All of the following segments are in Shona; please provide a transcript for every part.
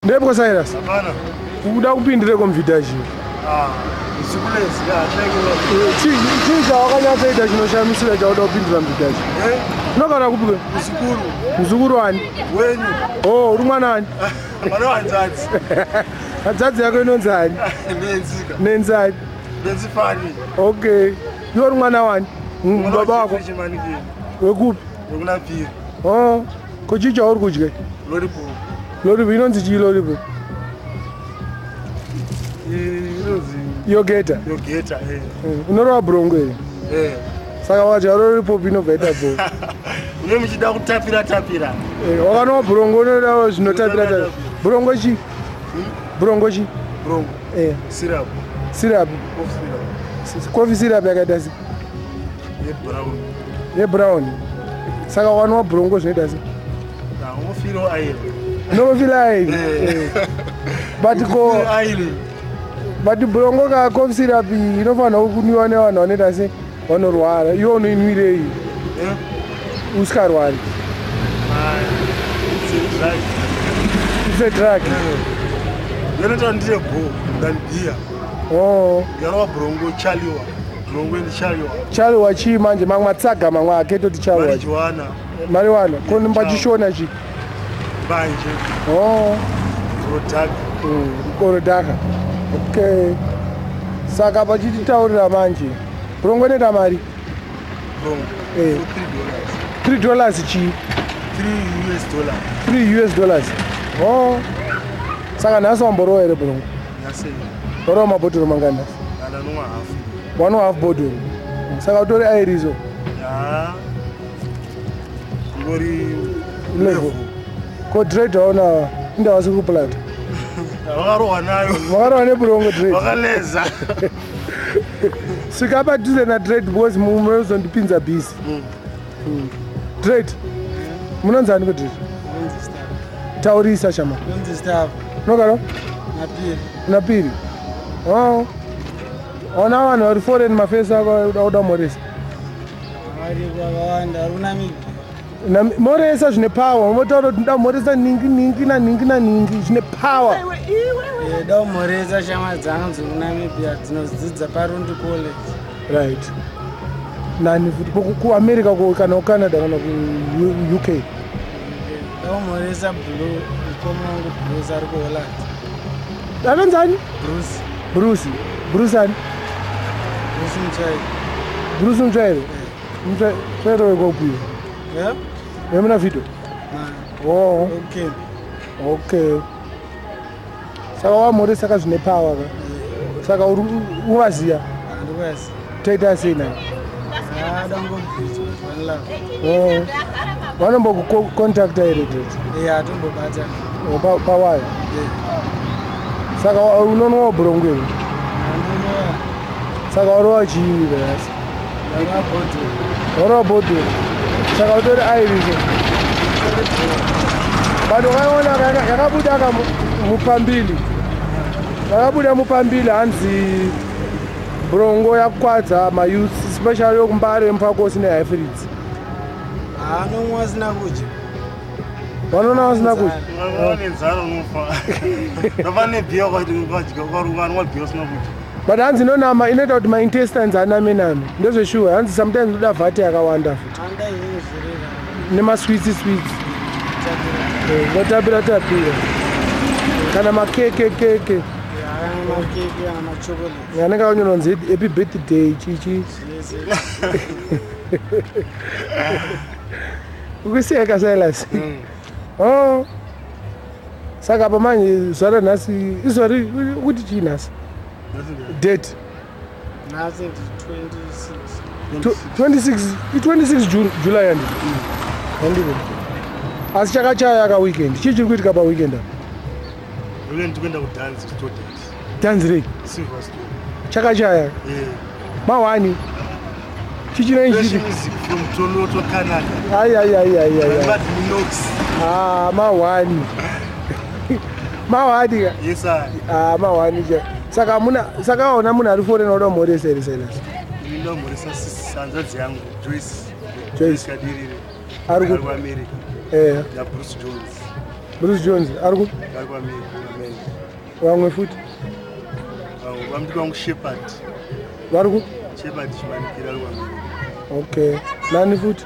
Ndepiko Cyrus? Hapana. Ukuda kupindireko muvhidha chii? Ah, Chii chawakanyatsoita chinoshamisira chauda kupindira muvhidha chii? Eh? Unogara kupiko? Muzukuru. Muzukuru wani? Wenyu. Oh, uri mwana wani? Mwana wanzadzi. Hanzadzi yako inonzi ani? Nenzika. Nenzani? Nenzifani. Okay. Iwe uri mwana wani? Baba wako? Wekupi? Wekuna Piri. Oh, ko chii chauri kudya? Lollipop. Lollipop inonzi chii lollipop? Inonzi Yogeta. Yogeta, eh. Unorova brongo here? Eh. Saka wadya lollipop inobva ita bho. Une muchida kutapira tapira. Eh, wakanwa brongo unoda zvinotapira tapira. Brongo chii? Brongo chii? Brongo. Eh. Syrup. Syrup. Coffee syrup. Coffee syrup yakaita sei? Yebrown. Yebrown. Saka wanwa brongo zvinoita sei? Unofiro aile. Unofila aile. Eh. But ko aile. But brongo ka cough syrup inofanira kunwiwa nevanhu vanoita sei? Vanorwara. Iwe unoinwirei? Eh? Usikarwari. It's a drug. It's a drug. Yonoita ndire go than beer. Oh. Yarova brongo chaliwa. Brongo and chaliwa. Chaliwa chii manje mamwe matsaga mamwe aketoti chaliwa. Marijuana. Marijuana. Ko pachishona chii? Mbanje. Oh. Rodhaka. Rodhaka. Okay. Saka pachititaurira manje. Brongo inoita mari? Brongo. Eh. $3. $3 chii? $3 US dollar. $3 US dollars. Oh. Saka nhasi wamborowa here brongo? Nhasi. Warova mabhodhoro mangani nhasi? Ndanwa half. One half bhodhoro. Saka utori airizo? Ya. Ngori level. Ko dread waona inda wasi kuplata. Vakarohwa nayo. Vakarohwa nebrongo dread. Vakaleza. Svika padhuze na dread because munozondipinza busy. Dread. Munonzani ko dread? Taurisa chama. Nonzi staff. Unogara? Napiri. Napiri. Oh. Ona vanhu vari foreign mafesi ako uda moresa. Vari vakawanda vari kuNamibia. Moresa zvine power. Unotaura kuti nda moresa ningi ningi na ningi na ningi zvine power. Da kumhoresa shama dzangu dzekuNamibia dzinodzidza paRundu College. Right. Nani futi kuAmerica kana kuCanada kana kuUK. Da kumhoresa Blue, mukoma wangu Bruce ari kuHolland. Anonzani? Bruce. Bruce. Bruce ani? Bruce Mutsvairo. Bruce Mutsvairo? Mutsvairo wekwakupiwa? Yeah. Wemuna video? Oh. Okay. Okay. Saka wamhoresa ka zvine power ka. Saka uri uvaziya? Handikuvaziya. Toita sei naye? Ah, dangobvisa one love. Oh. Vanombokucontacta here Dread? Yeah, atombobata. Oh, pawaya? Yeah. Saka unonwa brongo here? Andinowa. Saka warova chii nhasi? Ndarova bhodhoro. Warova bhodhoro. Saka utori airiso. But wakaiona yakabuda ka mupambili. Yakabuda mupambili hanzi brongo yakukwadza mayouth especially yokuMbare, Mufakose neHighfields. Anomwa asina kudya. Vanoona vasina kudya. Vane nzara unofa. Vane bhiya ukadya ukarunganwa bhiya usina kudya. But hanzi inonama inoita kuti maintestines aname name. Ndezveshuwa hanzi sometimes unoda vhati yakawanda futi. Anda inini zvirera. Nemasweets sweets. Ngotapira tapira. Kana makeke keke. Makeke ana machocolate. Anenge akanyorwa happy birthday chichi. Ukuseka Silas. Oh. Saka apa manje zuva ranhasi izuva kuti chii nhasi? Date. Nhasi ndi 26. 26 i26 July handiti? Handiti. Asi chakachaya ka weekend. Chii chiri kuitika pa weekend apa? Weekend tikuenda kudhanzi student. Dhanzi rei? Silver Stone. Chakachaya. Eh. Mawani. Chichina Fresh ichi. music from Toronto, Canada. Ai ai ai ai ai. Mad Minox. Ah, mawani. Mawani ka. Yes sir. Ah, mawani cha. Saka muna saka waona munhu ari foreign wada mhoresa here Silas? Ini ndomhoresa hanzvadzi yangu Joyce. Joyce. Kadirire. Ari Ari kuAmerica. Eh. Na Bruce Jones. Bruce Jones ari ku Ari kuAmerica. America. Vamwe futi? Vamudiki wangu Shepard. Vari ku? Shepard Chimanikira ari kuAmerica. Okay, nani futi?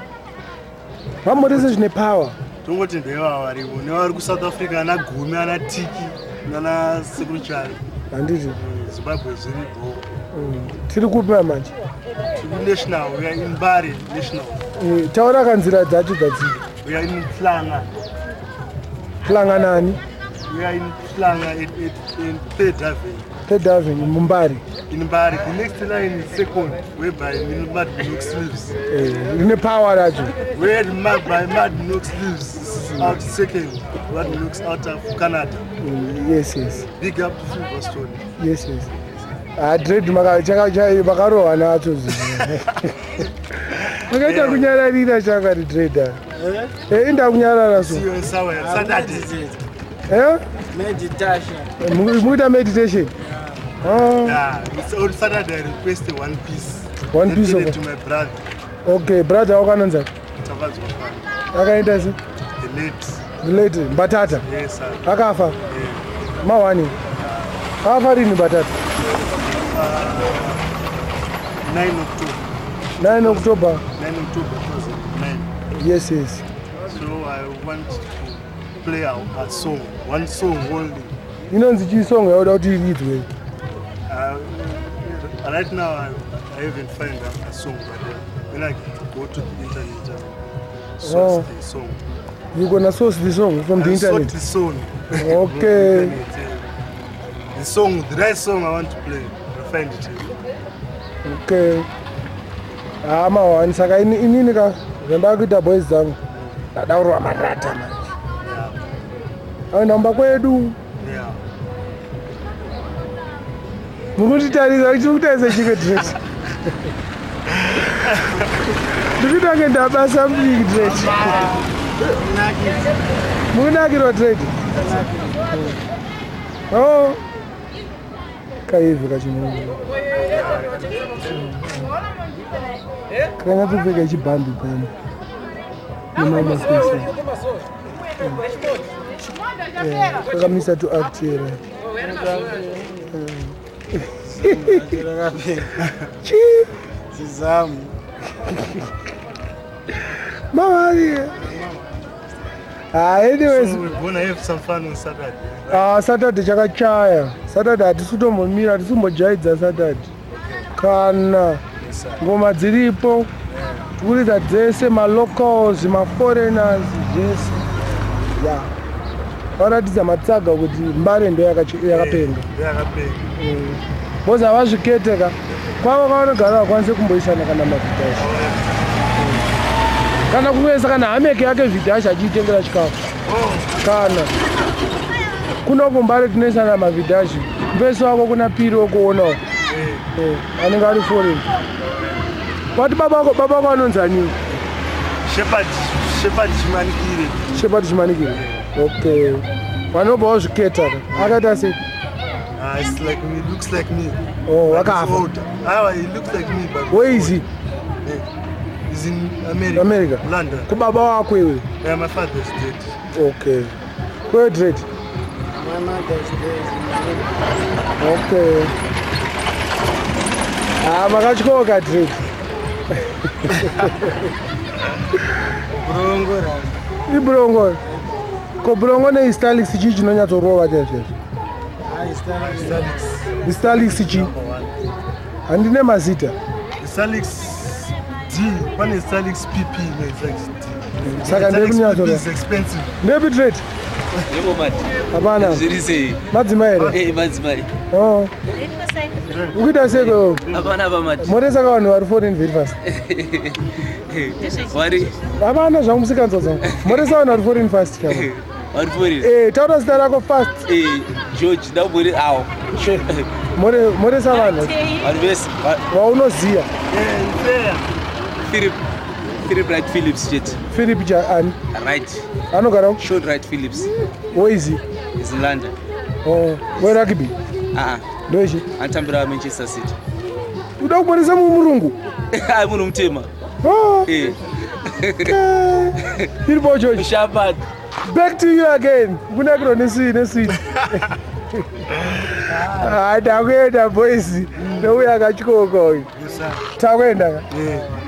Vamborese zvine power. Tongoti ndevava varipo, nevari kuSouth Africa, ana Gumi, ana Tiki, nana Sekuru Chari. Handiti? Zimbabwe zviripo. Tiri kupi manje? Tiri kunational, we are in Mbare National. Taura kanzira dzacho dzadziri. We are in Hlanga. Hlanganani? We are in Hlanga in Third Avenue. Third Avenue muMbare. In Mbare, the next line is second, whereby Mad Knox lives. Rine power racho. Where Mad, by Mad Knox lives, out second, Mad Knox out of Canada. Yes. Big up to Silverstone. Yes. Ah, dread makarohwa nacho zvinhu. Makaita kunyararira chakati dread. Inda kunyarara so. See you on Saturday. Eh? Meditation. Mukuita meditation. Oh, Yeah, it's on Saturday I requested one piece. One piece Dedicated of- to my brother, okay, brother wakanonza. Tafadzwa Fani, Akaita se? the late. The late Mbatata. Yes, sir. Akafa. Yeah. Mawani. Akafa rini Mbatata? 9 October. 9 October. 9 October 2009. Yes. So I want to play a song, one song only. Inonzi chii song yauda kuti iridzwe? Right now I haven't found a song, but when I go to the internet, I source Oh. the song. You gonna source the song from the I sort internet? the song. Okay. From the internet, yeah. The song, the right song I want to play, I find it. Okay. Ah, mawani, saka inini ka zvandava kuita, boys dzangu, ndadaurwa marata manje. Aenda kumba kwedu. Muri kunditarisa, chiri kutarisa chike dread? Ndikuita ndaba something, dread. Mukunakirwa, dread? Oh, kaivhi kachinhu kanyatsopfeka chibhambi bhambi nemamafesi kakamisa to act here. Chi? Zizamu. Mawari. Ah, anyways. So we're gonna have some fun on Saturday. Ah, Saturday chakachaya. Saturday hatisi kutombomira, hatisi kumbojaidza Saturday kana. Yes, sir. Ngoma dziripo, tikuridza dzese, malocals, maforeigners, zvese ya varatidza matsaga kuti Mbare ndo yakapenga. Yakapenga. Because havazvikete ka kwavo kwavanogara, vakwanise kumboisana kana mavhidhashi, kana kungoisa kana hameke yake vhidhashi achiitengera chikafu. Kana kuno kuMbare tinoisana mavhidhashi, mupesi wako kuna piri wokuonawo anenge ari foreign. Wati baba wako, baba wako anonzi ani? Shepard, Shepard Chimanikire. Shepard Chimanikire, okay. Vanobva wazviketa ka, akaita sei? Ah, it's like me, looks like me. Oh, But he's wakafa. older. Ah, he looks like me, but Where is he? Yeah. He's in America. America. London. Kubaba wako iwe? Yeah, my father's dead. Okay, kwedred. My mother's dead. Okay. Ah, makatyoka, dread. Brongo ra. Ibrongo ko brongo neistalix, chii chinonyatsorova chaizvo? Ah, Starlix. Istalix chii? Number one. Handine mazita. Salix D. One is Salix PP, no, it's Salix D. Saka Salix PP ndekunyatsorova. is expensive. Ndepi, dread? Yebo, mati. Hapana. Zviri sei? Madzimai here? Madzimai. Oh. Ukuita seko? Hapana pamati. Moresaka vanhu vari foreign very fast. Vari Hapana zvangu, musikanzwa dzangu. Moresa vanhu vari foreign fast chavo. Vari foreign. Taura zita rako fast. George ndambori awo. Moresa vanhu Vanhu vese vaunoziya. Yeah, fair. Philip Wright Phillips chete. Philip Jaani? Right. Anogara? Sean Wright Phillips. Where is he? Is in London. Oh, werugby? Ah, ndoichi? anotambira Manchester City. Uda kuporesa murungu? Ai, munhu mutema. Oh, Eh. iripo, George. Shepard. Back to you again. Kunakirwa neswiti. Hayi, takuenda boys, nouya akatyoka uyu. Yes, sir. Takuenda ka. Yeah.